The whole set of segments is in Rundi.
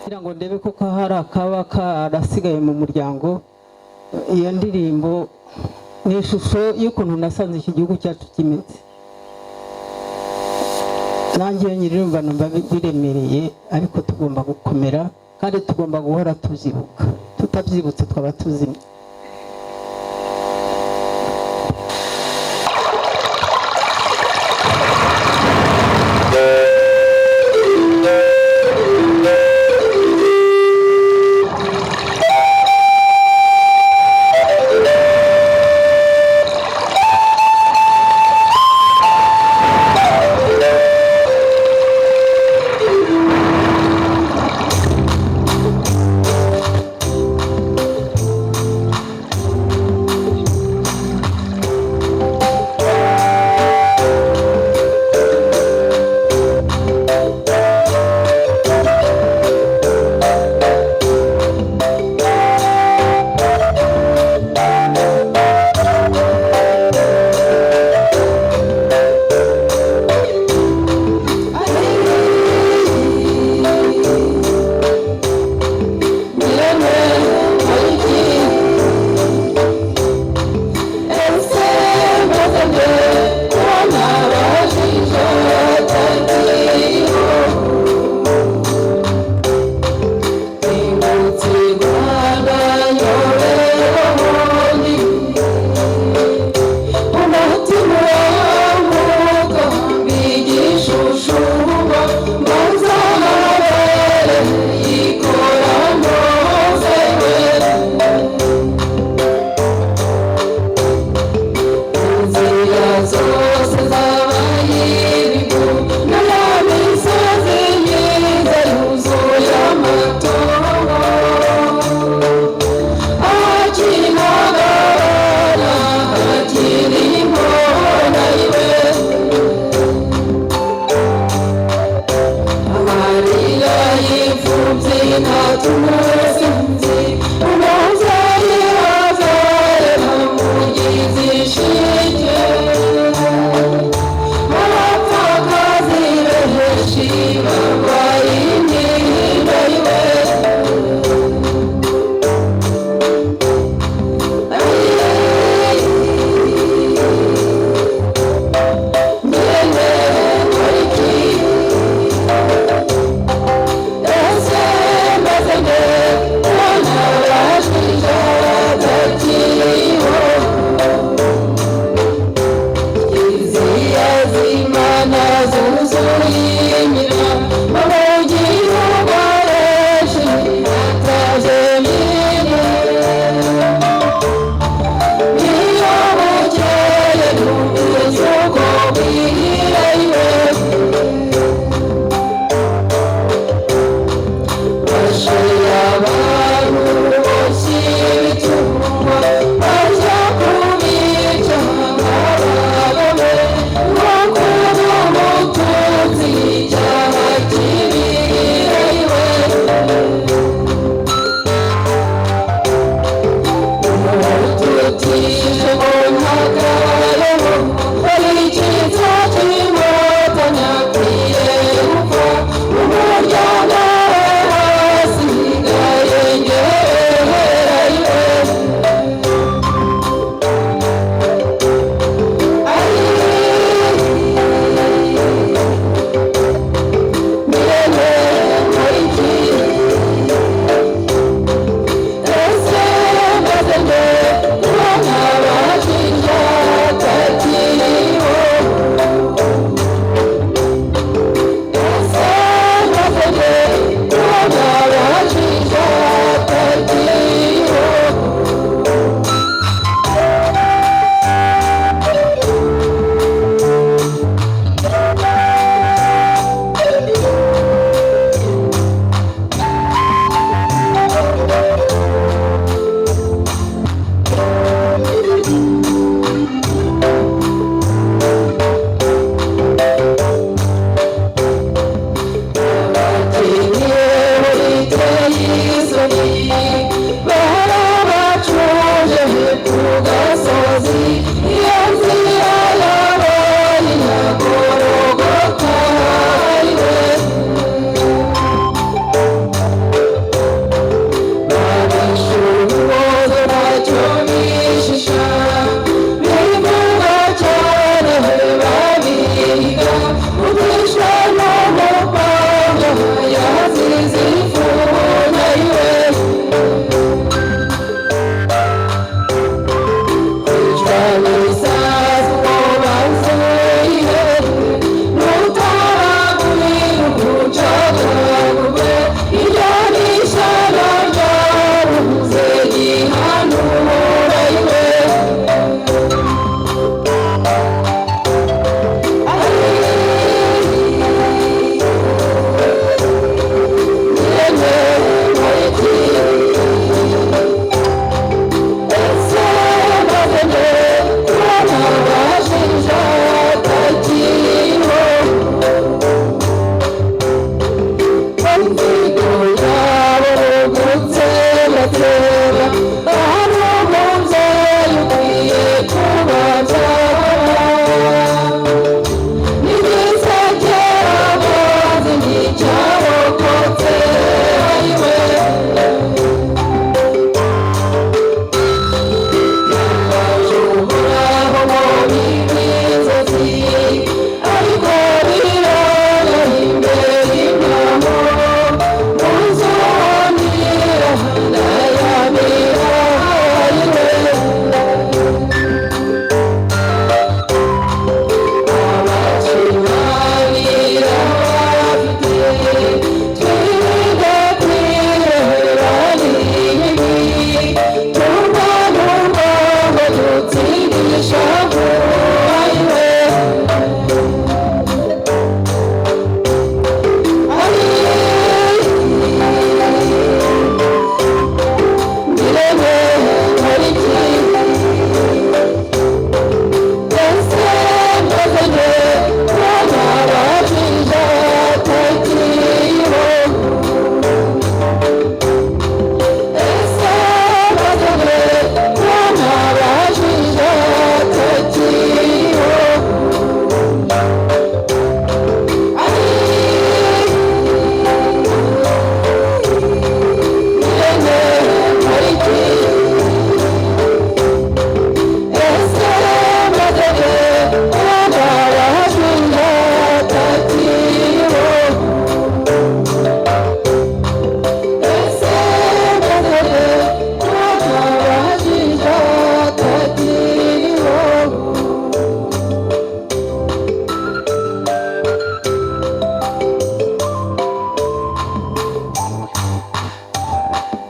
Kugira ngo ndebe koko hari akaba karasigaye mu muryango. Iyo ndirimbo ni ishusho y'ukuntu nasanze iki gihugu cyacu kimeze. Nanjye iyo nyiririmba numva biremereye, ariko tugomba gukomera kandi tugomba guhora tubyibuka. Tutabyibutse twaba tuzimye. Ese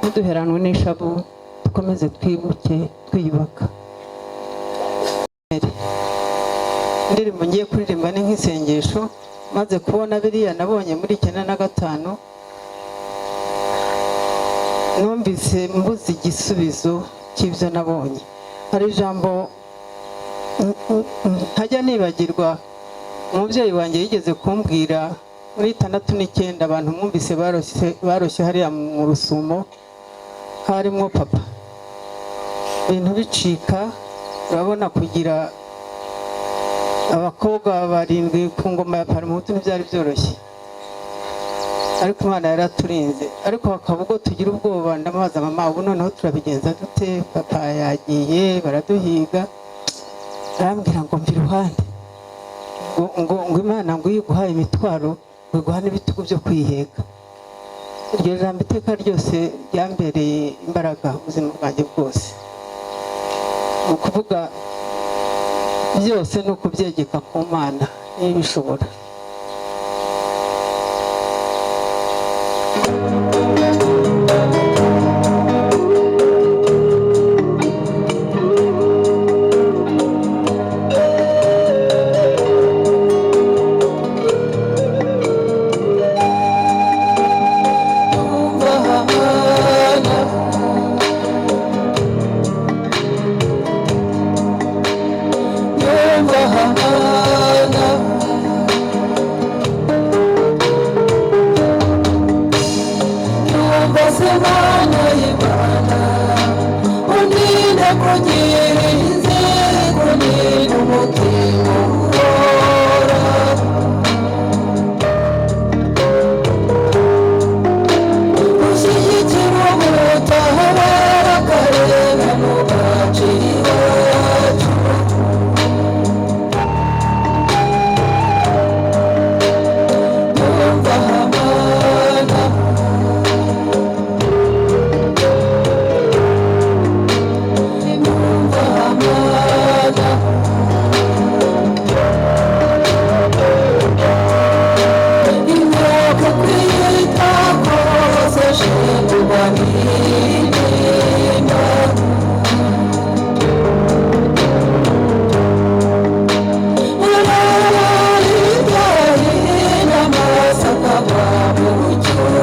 Ntiduheranwe n'ishavu, dukomeze twibuke twiyubaka. Indirimbo ngiye kuririmba ni nk'isengesho. Maze kubona biriya nabonye muri 95, numvise mbuze igisubizo cy'ibyo nabonye. Hari ijambo ntajya nibagirwa umubyeyi wanjye yigeze kumbwira muri 69. Abantu mwumvise baroshye hariya mu Rusumo, harimo papa, ibintu bicika. Urabona, kugira abakobwa barindwi ku ngoma ya Parmehutu ntibyari byoroshye, ariko Imana yaraturinze. Ariko hakaba ubwo tugira ubwoba. Ndamubaza: "Mama, ubu noneho turabigenza dute? Papa yagiye, baraduhiga." Arambwira ngo mva iruhande, ngo Imana ngo iyo iguhaye imitwaro, ngo iguha n'ibitugu byo kwiheka. Iryo jambo iteka ryose ryambereye imbaraga ubuzima bwanjye bwose. Ni ukuvuga byose ni ukubyegeka ku Mana niba bishobora. Kugira inzego n'umutima uhora ushyigikira ubutabera, akarengane ugacira iwacu. Numva hamana numva hamana imyaka kwita kose shingwa n'intimba. N'amasaka mu cyuho.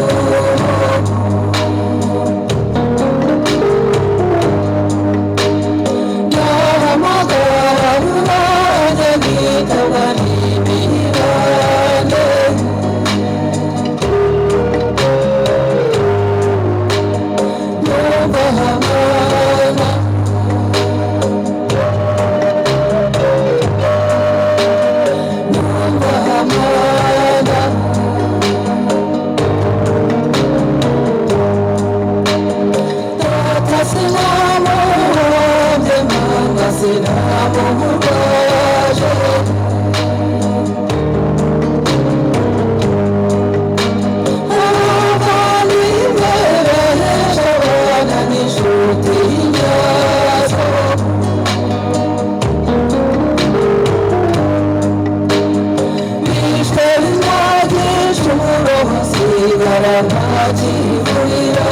Sinamuhombye mama, sinamumurwaje. Abavandimwe benshi, abana n'inshuti nyazo, bishwe n'agicuro, hasigara nta kivurira.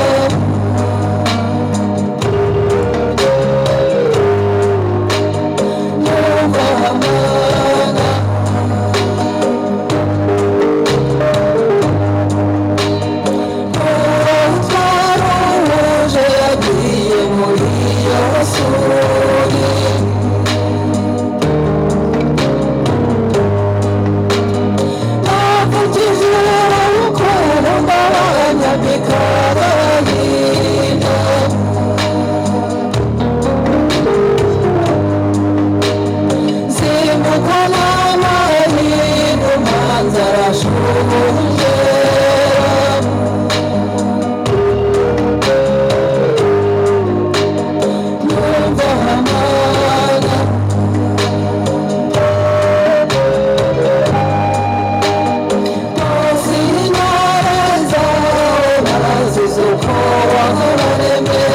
Numva amana twaruje yagiye muri iyo suri. Navugije urukundo ndabanyambika agahinda. Simbuka n'amahindu manza arashungera. Numva amana sinareza bazize uko wabaremye.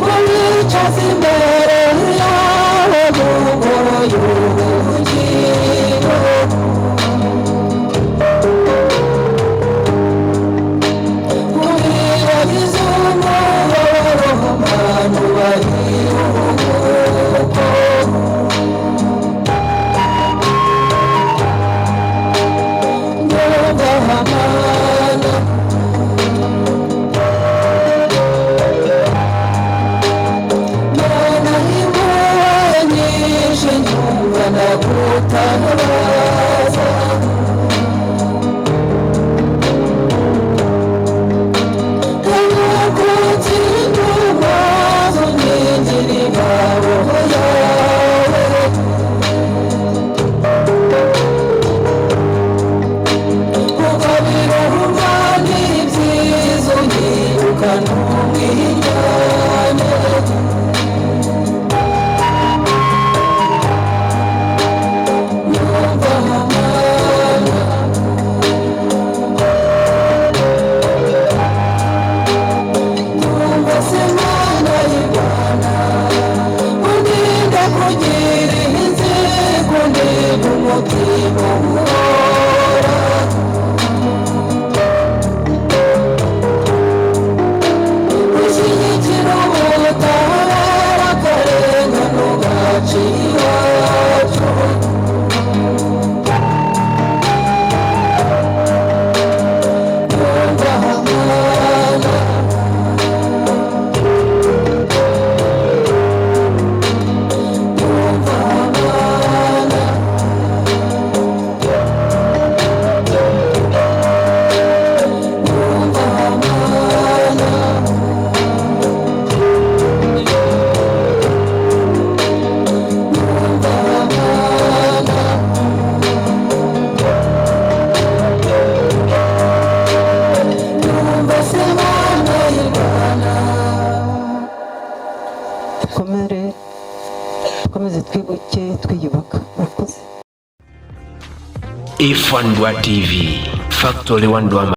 Ubicaza imbere yawe mu ngoro y'ubugingo. Ubibagize umubabaro abantu bahiruko. Ndumva amana Mana impuhwe nyinshi, nyumva ndagutabaza. Ndagutsinda nkingira ingabo yawe. Kuko birumva ni byiza unyibuka ntumwiryane. Numva amana Numva se Mana y'u Rwanda, undinde kugira inzigo, undinde umutima uhora. Ushyigikira ubutabera, akarengane ugaciye iwacu. Numva amana Numva amana Numva amana Numva amana Numva se Mana y'u Rwanda. Dukomere, dukomeze twibuke twiyubaka. Murakoze. Ifandwa TV, Factory Wandwa.